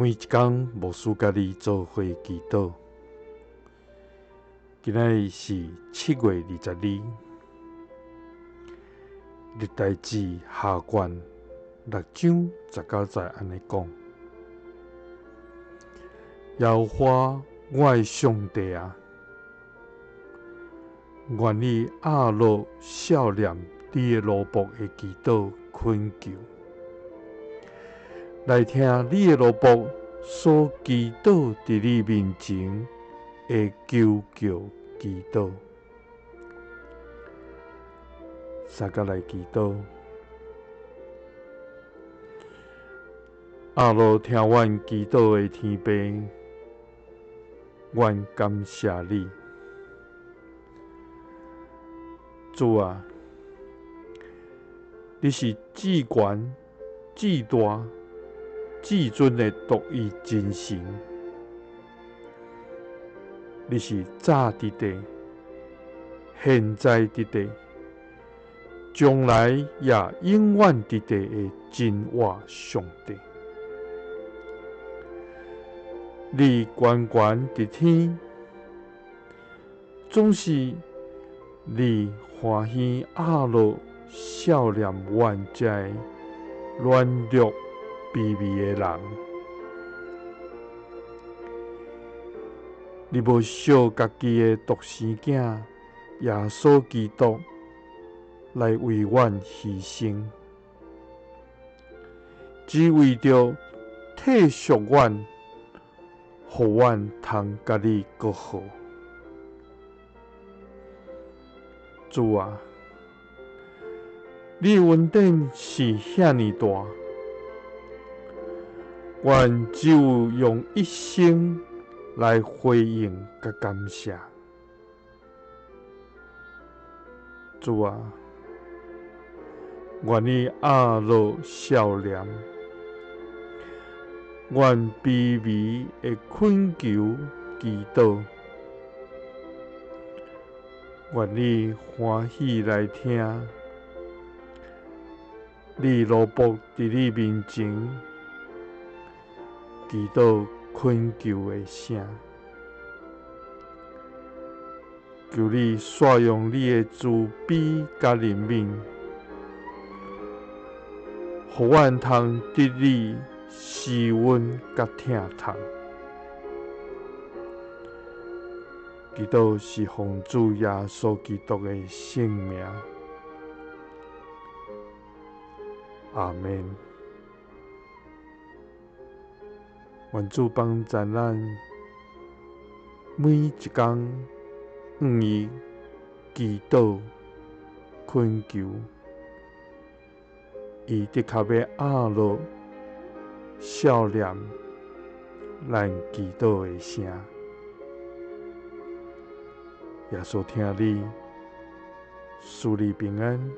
每一工牧師佮你做伙祈禱。今仔日是7月22，歷代志下卷6章19節按呢講：耶和華我的上帝啊，願你壓落赦免你的奴僕的祈禱懇求。來聽你的奴僕所祈禱佇你面前的求救祈禱，三佮來祈禱。阿羅聽阮祈禱的天父，阮感謝你，主啊，你是至懸、至大、至尊的獨一真神，你是早佇地、現在佇地、將來也永遠佇地的真活上帝。你懸懸佇天，總是你歡喜壓落赦免阮這个軟弱卑微的人，你無惜家己的獨生囝耶穌基督來為阮犧牲，只為著退贖阮，予阮通佮你閣好。主啊，你的恩典是遐爾大，阮只有用一生來回應佮感謝。主啊，願你壓落赦免阮卑微的懇求祈禱，願你歡喜來聽你奴僕佇你面前祈禱懇求的聲，求你煞用你的慈悲佮憐憫，予阮通得你施恩佮疼痛。祈禱是奉主耶穌基督的聖名，阿們。願主幫助咱每一工向伊祈禱懇求，伊的確欲壓落赦免咱祈禱的聲。耶穌疼你，賜你平安。